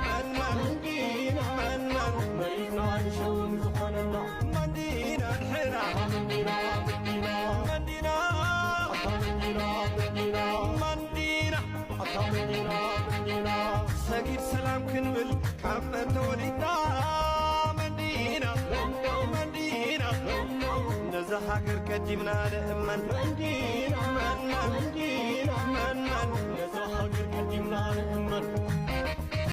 መን መን መን መን መሪጽና ይሸውም ዝኾነና መንዲና ንሕና መንዲና መንዲና መንዲና ሰጊድ ሰላም ክንብል ካብ መን ተወሊድና መንዲና መንዲና ነዛ ሃገር ቀዲምና ንእመን መንዲና መንዲና መንዲና ነዛ ሃገር ቀዲምና ንእመን